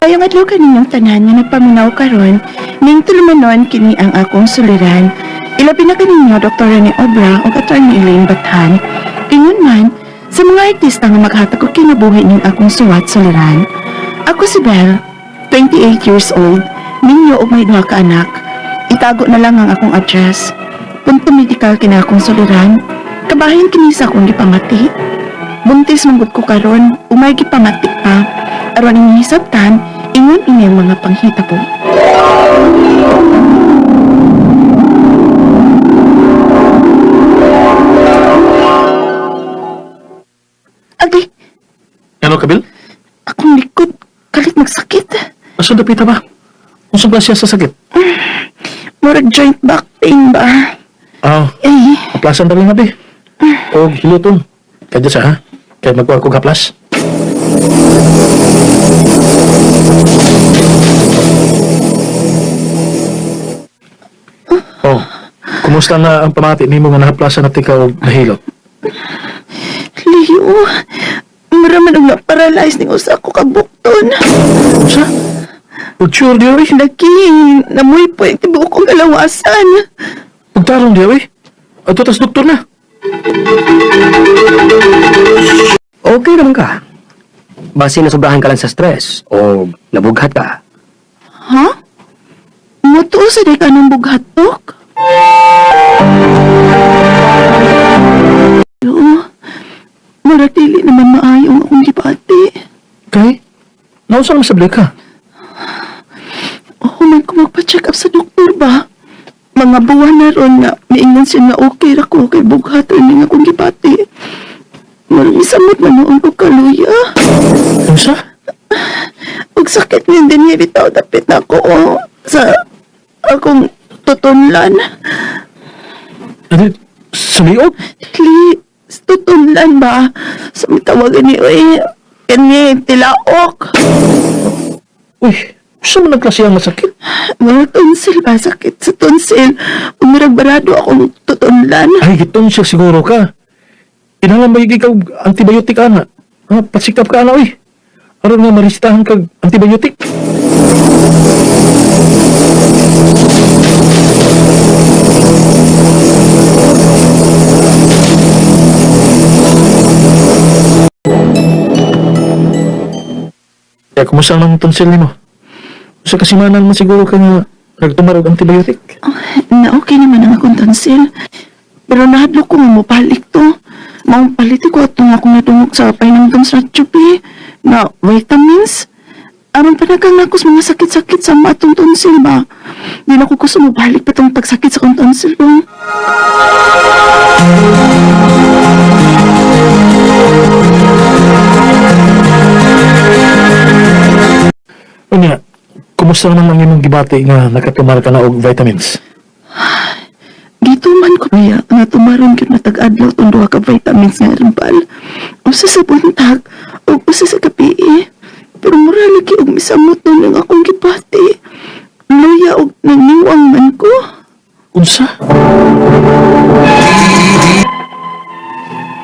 Ayong adlaw kaninyong tanan nga nagpaminaw karon, ning tulumanon kini ang akong suliran. Ilabi na kaninyo Dr. Rene Obra ug Attorney Elaine Bathan. Ingon man sa mga artista nga maghatag og kinabuhi ning akong suwat suliran. Ako si Belle, 28 years old, minyo og may duha ka anak. Itago na lang ang akong address. Punto medical kini akong suliran. Kabahin kini sa akong gipamati. Buntis manggod ko karon, umay gipamati pa. Aron inyong hisabtan, ingon ini ang mga panghitabo. Agay, Ano kabil? akong likod, kalit magsakit. Asa dapita ba? Unsa ba siya sa sakit? Murag joint back pain ba? Ah, Eh, haplasan dali nga be. O hiluton. Kaya sa ha? Kaya magkuha kog haplas. Oh, kumusta na ang pamati nimo nga nahaplasan na tika og nahilot? Leo, mura man og na-paralyze ning usa ko kabukton. Unsa? Utsur di oy. Lagi, namuy po yung tibuok kong kalawasan. Pagtarong di oy. Ato tas doktor na. Okay naman ka. Base nasobrahan ka lang sa stress o nabughat ka. Ha? Mutuo sa di ka ng bughatok? Leo, mura dili naman maayo ang akong gibati. Kay, nausa naman sa ka? Human ko magpa-check up sa doktor ba? Mga buwan na ron nga, miingon siya nga okay ra ko kay bughat rin nga akong gibati. Murag isamot man noon ko kaluya. Unsa? Ug sakit ni din niya bitaw dapit na ako oh, sa akong tutunlan. Ano? Sa liog? Li, sa tutunlan ba? Sa mitawagan ni oy, kani tilaok. Uy, unsa man ang klase ang masakit? Mga tonsil ba? Sakit sa tonsil. Umirag barado akong tutunlan. Ay, giton siya siguro ka. Kinahanglan ba yung ikaw antibiotic ana? Ha, pasikap ka ana, uy. Aron nga maristahan kag antibiotic. Kaya kumusta ang tonsil nimo? Sa kasimanan man siguro ka nga nagtumar og antibiotic. Oh, na okay naman ang akong tonsil. Pero nahadlok ko nga mobalik to. Maong palit ko atong akong natungog sa painamdam sa tube na vitamins. Aron pa nagang ako sa mga sakit-sakit sa matong tonsil ba? Di na ko gusto mobalik pa tong pagsakit sa akong tonsil ba? Unya, kumusta naman ang imong gibati nga nakatumar ka na og vitamins? Gituman ko niya nga tumaron gyud na tag-adlaw tong duha ka vitamins nga herbal. Usa sa buntag ug usa sa gabi. Pero mura lagi og misamot nun ang akong gibati. Luya og naniwang man ko. Unsa?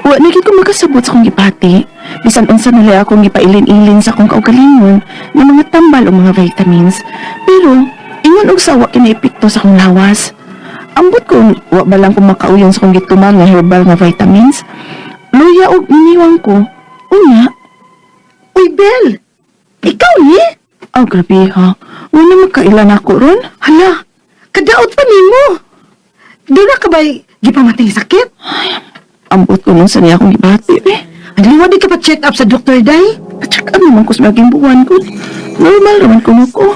Wa na gyud ko makasabot sa akong gibati. Bisan unsa nila akong gipailin-ilin sa akong kaugalingon nga mga tambal o mga vitamins. Pero ingon og sawa kini epekto sa akong lawas. Ambot ko wa ba lang ko makauyon sa akong gituman nga herbal nga vitamins. Luya og niniwang ko. Unya, Uy, Bel! Ikaw ni? aw grabe ha. Wala magkailan ako ron. Hala, kadaot pa nimo. Doon na ka ba'y gipamatay sakit? Ambot ko nung sa niya akong gibati eh. Ang liwa di ka pa check up sa doktor, day? Pa-check up naman ko sa maging buwan ko. Normal raman ko ko.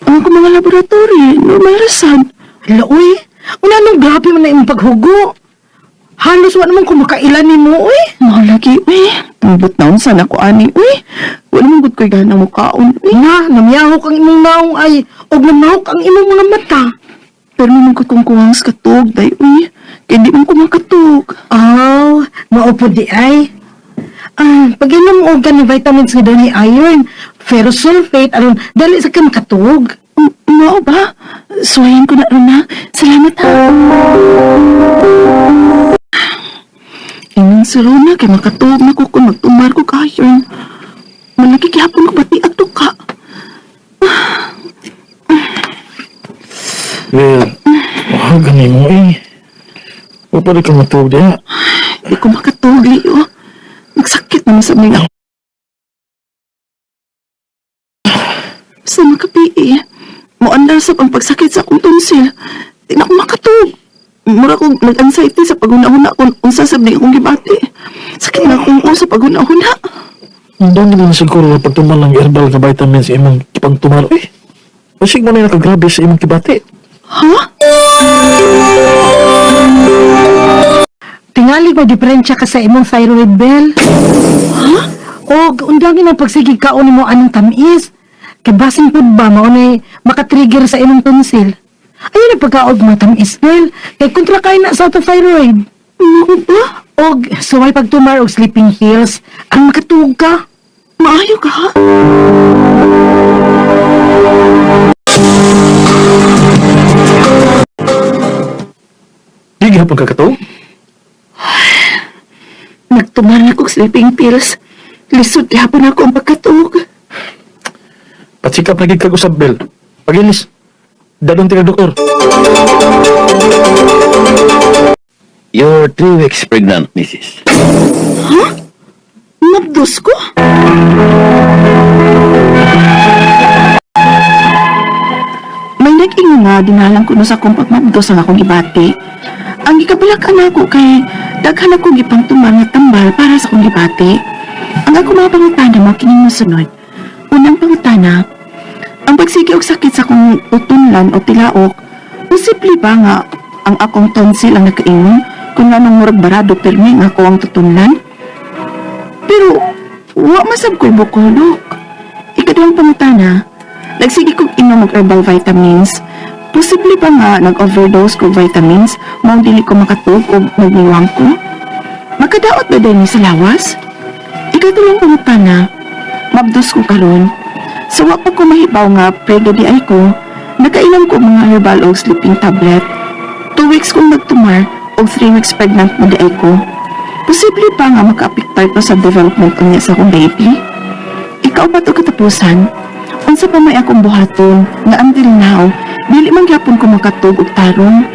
Ang akong mga laboratory, normal rasan. Hala, uy. Una nung grabe man na imong paghugo. Halos wa naman kumakailan nimo, uy. Mahalagi, uy. Ambot na unsa na ko ani, uy. Wala man gud ko'y ganang mukaon, uy. Na, namyahok ang imong naong ay, og namahok ang imong mga mata. Pero naman ko kung kuwang sa katog, day, uy. Kaya di man ko makatog. Aw, maupo di ay. Ah, pag-inom og gani vitamins nga daw ni iron, ferrous sulfate, aron dali sa ka makatug. Mao ba? Suwayin ko na ron na. Salamat ha. Ingon si Rona kay makatog na ko kung magtumar ko kayon. Malaki gihapon ko bati at ka. Gani mo eh. Wa pa rin ka matug diha. Di ko makatug, Leo. Nagsakit naman sa mga ako. Sa makapi eh. Muandar sa ang pagsakit sa akong tonsil. Di na ako makatug. Mura kong nag-anxiety sa paghuna-huna kung unsa sa akong gibati. Sakit na akong sa paghuna-huna. Doon nila na siguro na pagtuman ng herbal nga vitamins sa imong pagtumar. Eh, basig mo na yung nakagrabe sa imong kibati. Ha? Tingali may diferensya ka sa imong thyroid, Bel. Ha? Og undangin ang pagsigig kaon nimo anong tamis. Kay basin pud ba mao nay makatrigger sa imong tonsil. Ayun ang pagkaog mo tamis, Bel. Kay kontra kay na sa thyroid. Mao ba? Og suway pagtumar og sleeping pills, ang makatuog ka. Maayo ka ha? Di gihapon ka katog? Nagtuman ako og sleeping pills. Lisod gihapon ako ang pagkatug. Patsikap na gid kag usab, Bel. Pagilis. Dadon ti kag doktor. You're 3 weeks pregnant, Mrs. Nabdos ko? May nag-ingon nga, dinalang ko no sa akong pagmabdos ang akong gibati. Ang gikabalakan ako kay daghan akong gipangtuman nga tambal para sa akong gibati. Ang akong mga pangutana mo kining mosunod. Unang pangutana, ang pagsige og sakit sa akong utunlan o tilaok, posible ba nga ang akong tonsil ang nakaingon kung anong murag barado pirmi nga ako ang tutunlan? Pero, wa masab ko'y bukolok. Ikaduhang pangutana, nagsige kog inom og herbal vitamins. Posible ba nga nag-overdose kog vitamins, mao dili ko makatug o magniwang ko? Makadaot ba din ni sa lawas? Ikatulong pangutana, mabdos ko karon. Sa wa pa ko mahibaw nga prega di ay ko, nakainom ko mga herbal og sleeping tablet. 2 weeks kong nagtumar og 3 weeks pregnant na di ay ko. Posible pa nga makaapektar to sa development unya sa akong baby? Ikaw ba to katapusan? Unsa pa may akong buhaton nga until now, dili man gyapon ko makatug og tarong.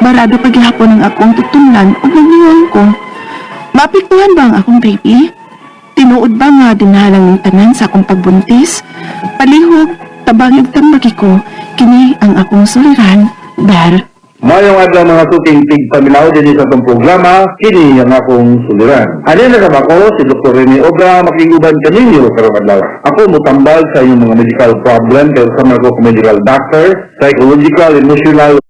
Barado pa gihapon ang akong tutunlan ug magniwang ko. Maapektuhan ba ang akong baby? Tinuod ba nga dinalang ng tanan sa akong pagbuntis? Palihog, tabangig tambagi ko, kini ang akong suliran, Ber. Mayong adlaw mga suking tigpaminaw din sa atong programa, kini ang akong suliran. Ani na sama ko si Dr. Rene Obra, makiguban kaninyo karong adlaw. Ako motambal sa inyong mga medical problem kay usa man ako ka medical doctor, psychological, emotional,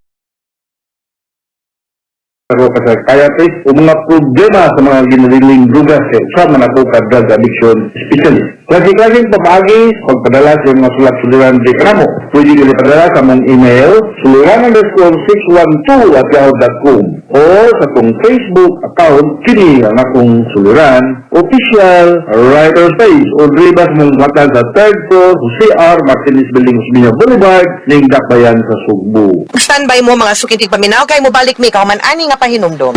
ako ka psychiatrist o mga problema sa mga ginariling drugas kay usa man ako ka drug addiction specialist. Klase-klaseng pamaagi, pagpadala sa iyong mga sulat suliran di kanamo. Pwede ka ipadala sa among email, suliran_612@yahoo.com o sa akong Facebook account, kini ang akong suliran, official writer space o dribas mong hatag sa third floor, Jose R. Martinez Building, Osmeña Boulevard, ning Dakbayan sa Sugbo. Standby mo mga sukintig paminaw kay mobalik mi kauman ani nga pahinumdom.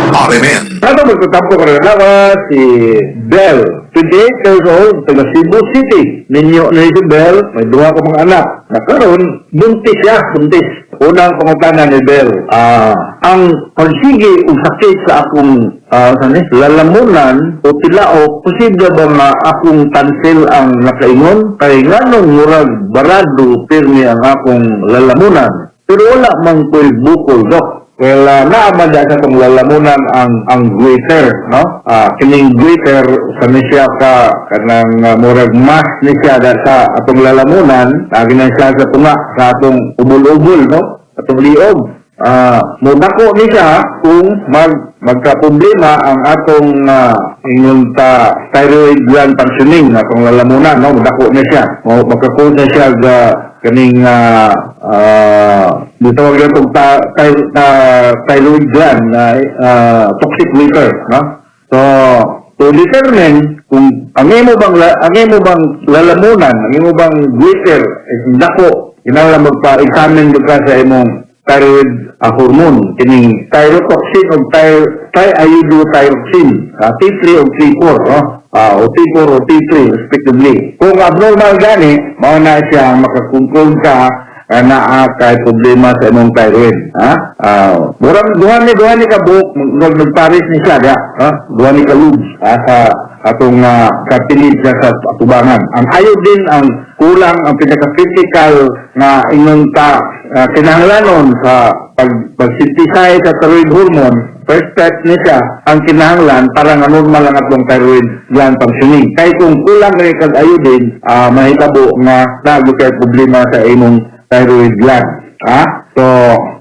RMN. Ato magtatampo ka na si Bell, 28 years old, taga Cebu City. Ninyo na si Bell, may duha ka mga anak. Nakaroon, buntis siya, buntis. Unang pangutana ni Bell, ang pagsige o sakit sa akong saan eh, lalamunan o tilaok, posible ba nga akong tansil ang nakaingon? Kay nganong murag barado pirmi ang akong lalamunan. Pero wala man ko'y bukol, Dok. Well, naaman dyan sa itong lalamunan ang goiter, no? Kining goiter sa ni siya ka kanang murag mas ni siya da sa atong lalamunan, lagi na siya sa tunga sa atong ubol-ubol, no? Atong liog. Mudako ni siya kung magka-problema ang atong inyong ta thyroid gland functioning atong lalamunan, no? Mudako ni siya. Mo magka-cause na siya ga kaning gitawag lang itong thyroid gland na toxic goiter, no? So, to determine kung ang imo bang lalamunan, ang imo bang goiter is dako, kinahanglan magpa-examine ka sa imong thyroid hormone kining thyrotoxin o triiodothyroxine, T3 o T4, no? O T4 o T3 respectively. Kung abnormal gani, mao na siya makakontrol ka nga naa kay problema sa imong thyroid, ha? Ah, murag duha ni ka buhok nagparis ni siya diha, ha? Duha ni ka lobes, ha, sa atong kapilid siya sa atubangan. Ang iodine ang kulang, ang pinaka-critical nga ingon ta kinahanglanon sa pag-synthesize sa thyroid hormone. First step ni siya ang kinahanglan para nga normal ang atong thyroid gland functioning. Kay kung kulang kay kag iodine, mahitabo nga naa kay problema sa imong thyroid gland. Ha? So,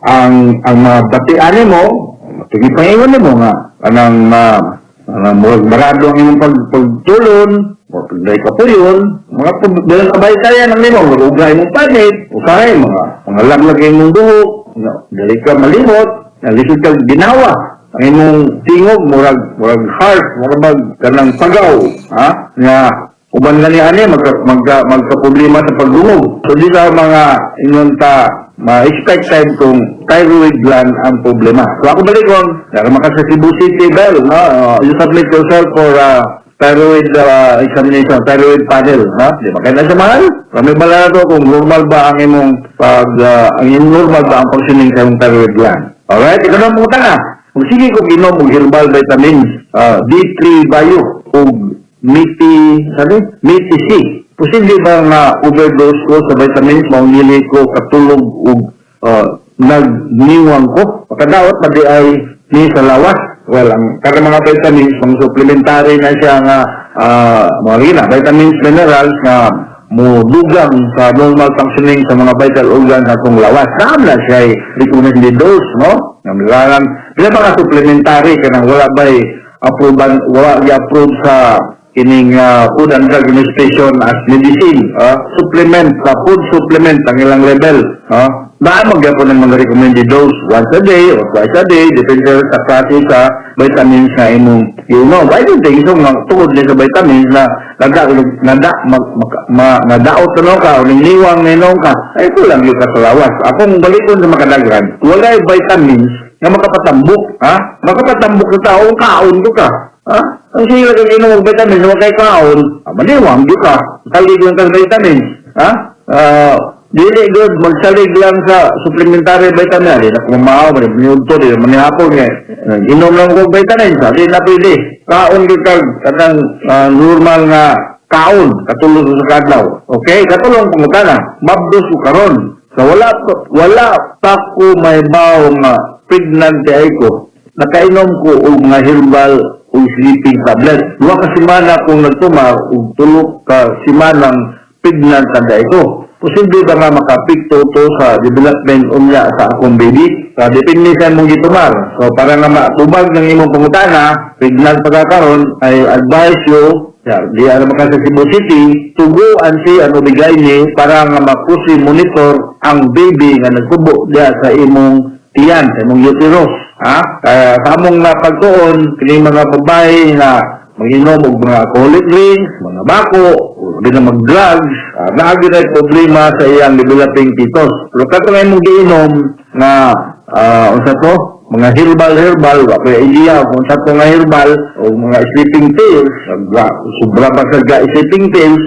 ang mga batian mo, sige, pangingon nimo nga anang murag barado ang imong pagtulon, o pagday ka puyon, mga dahil kabay kaya nang nimo, maruga imong panit, usahay, mga laglag imong buhok, no, dali ka malimot, nalisod ka ginawa, ang imong tingog, murag harsh, murag mag, kanang pagaw, ha? Nga, uban nga niya ani, magka problema sa pagdungog. So, di sa mga ingon ta, ma-expected kung thyroid gland ang problema. So, ako balikon, dara maka sa Cebu City, Bell, no? You submit yourself for thyroid examination, thyroid panel, no? Di ba? Kaya na siya mahal? Kami bala na to kung normal ba ang imong pag, ang imong normal ba ang functioning sa imong thyroid gland. Alright, ikaw na muna na. Kung sige kong inom og herbal vitamins, D3 Bio, ug Miti, sabi? Miti C. Posible ba nga overdose ko sa vitamins, maunili ko katulog ug nagniwang ko? Makadaot pa di ay ni sa lawas. Well, ang kada mga vitamins, mga supplementary na siya nga mga gina, vitamins, minerals nga mo dugang sa normal functioning sa mga vital organs atong lawas. Naam na siya ay recommended dose, no? Nga pila mga supplementary kanang wala ba'y approve, wala gi-approve sa kining Food and Drug Administration as medicine, supplement, sa food supplement ang ilang level. Naa magyapon ng mga recommended dose once a day or twice a day, depende sa klase sa vitamins na imong inom. I don't think so nga tungod ni sa vitamins na nada nada mag, mag, ma, nadaot na ka o ningliwang ninom ka ay kulang yun ka sa lawas. Akong balikon sa makadagran, walay vitamins nga makapatambok, ha? Makapatambok sa tao, kaon ko ka. Ha? Ang sige lang inom og vitamins, wa kay kaon, maniwang gyud ka. Salig lang ka sa vitamins, ha? Dili good magsalig lang sa supplementary vitamin. Di na kumamao, maniyudto, di na manihapon nga. Inom lang og vitamins, ha? Di na pwede. Kaon gyud kag kanang normal nga kaon, katulog sa kadlaw. Okay, katulong pangutana, mabdos ko karon. So wala pa ko may bawo nga pregnant ay ko. Nakainom ko og mga herbal o sleeping tablet. 2 ka semana kong nagtuma og 3 ka semanang pregnant na ko. Posible ba nga makapikto to sa development unya sa akong baby? Sa depende sa imong gitumar. So para nga matubag ng imong pangutana, pregnant pa ka karon, I advise you. Yeah, di ara maka sa Cebu City to go and see an OB-GYN para nga mapusi monitor ang baby nga nagtubo diya sa imong tiyan, sa imong uterus. Ha? Kaya sa among napagtuon, kini mga babae na maginom og mga alcoholic drinks, mga bako, o di na mag-drugs, naa gyud ay problema sa iyang developing fetus. Pero katong imong giinom nga unsa to? Mga herbal herbal, wa ko idea kung sa to nga herbal o mga sleeping pills, sobra pa sa ga sleeping pills,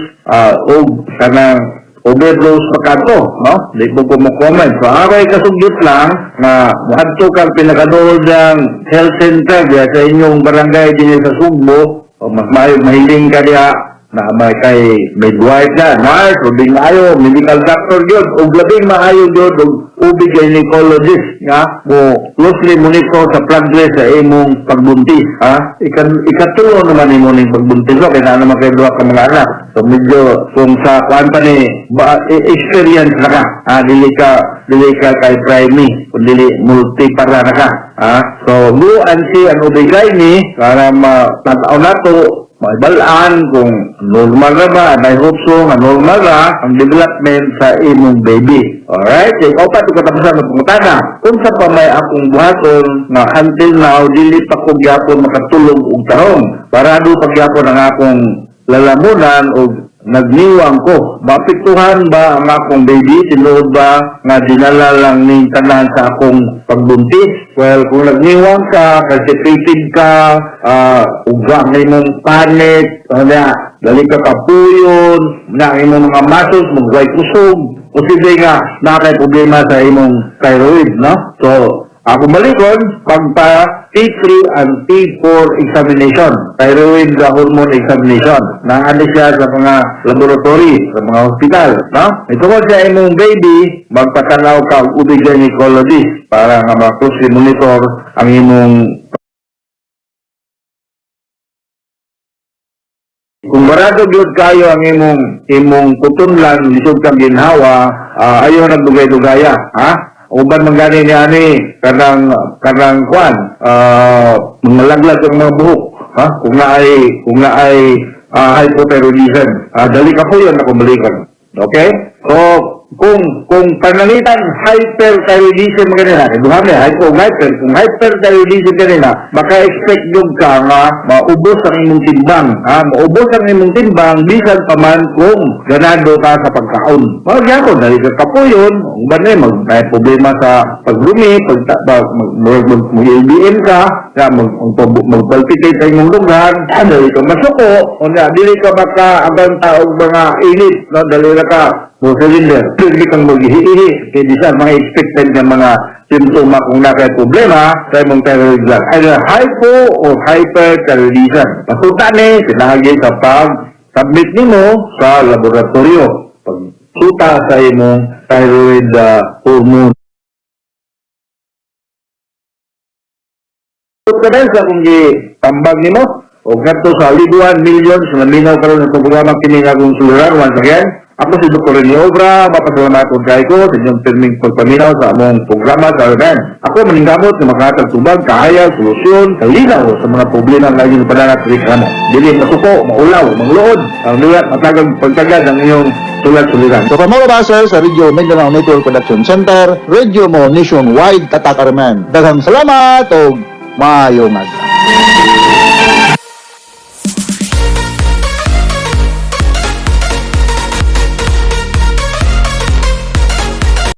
o kanang overdose pa kadto, no? Di ko mo comment. So, ako'y kasugyot lang na muadto kang pinakaduol ng health center diya sa inyong barangay din sa Sugbo, o mas maayo mahiling ka diha na may kay midwife na, nurse, o labing maayo, medical doctor gyud, o labing maayo gyud, og OB gynecologist nga mo closely monitor sa progress sa imong pagbuntis, ha? Ikatulo naman imo ning pagbuntis, no? Kay naa naman kay duha ka mga anak. So medyo kung sa kuan pa ni ba, experience na ka, ha? Dili ka kay prime kung dili multipara na ka, ha? So go and see an OB-GYN para matanaw nato maibalaan kung normal na ba, and I hope so nga normal na ang development sa imong baby. Alright? So, ikaw pa, ito katapusan ng pangutana. Unsa pa may akong buhaton nga until now, dili pa ko gyapon makatulog og tarong. Barado pa gyapon ang akong lalamunan og Nagniwang ko, maapektuhan ba ang akong baby? Tinuod ba nga dinala lang ning tanan sa akong pagbuntis? Well, kung nagniwang ka, constipated ka, uga ang imong panit, ano na, dali ka kapuyon, na ang imong mga muscles, magway kusog, posible nga naa kay problema sa imong thyroid, no? So, ako balikon, pagpa T3 and T4 examination, thyroid hormone examination, naano siya sa mga laboratory, sa mga hospital, no? Ito sa imong baby, magpatanaw ka og OB gynecologist para nga ma-closely monitor ang imong. Kung barado gyud kayo ang imong kutunlan, lisod kang ginhawa, ayaw nagdugay-dugaya, ha? Uban man gani ni ani kanang kwan, mangalaglag ang mga buhok, ha? Kung naay hypothyroidism, dali ka po yun ako balikan. Okay? So, kung panangitan hyperthyroidism ganina, duha ni hypo ug hyper, kung hyperthyroidism ganina, maka-expect gyud ka nga maubos ang imong timbang, ha? Maubos ang imong timbang bisan pa man kung ganado ka sa pagkaon. Mao gyapon dali ka kapuyon, uban ni mag may problema sa pagrumi, pag mag, mag, mag, mag LBM ka, nga mag, magpalpitate sa imong dughan, dali ka masuko, unya dili ka makaaganta og mga init, no? Dali ra ka mo cylinder. Dili kang maghihihi. Kaya di sa mga expected nga mga simptoma kung naa kay problema sa imong thyroid gland. Either hypo or hyperthyroidism. Pasuta ni, pinahagi sa pag-submit nimo sa laboratorio. Pagsuta sa imong thyroid hormone. Kada sa kung gitambag nimo o kadto sa libuan millions na minaw karon sa programa kini nga akong suliran. Once again, ako si Dr. Rene Obra, mapasalamatan kay ko sa inyong pirming pagpaminaw sa among programa sa RMN. Ako maningkamot nga makahatag tubag, kahayag, solusyon, kalinaw sa mga problema nga inyong pananat reklamo. Dili masuko, maulaw, mangluod, ang liwat matagag pagtagad ang inyong sulat suliran. So from all of us here sa Radio Mindanao Network Production Center, Radio Mo Nationwide, Tatak RMN. Daghang salamat og maayong adlaw.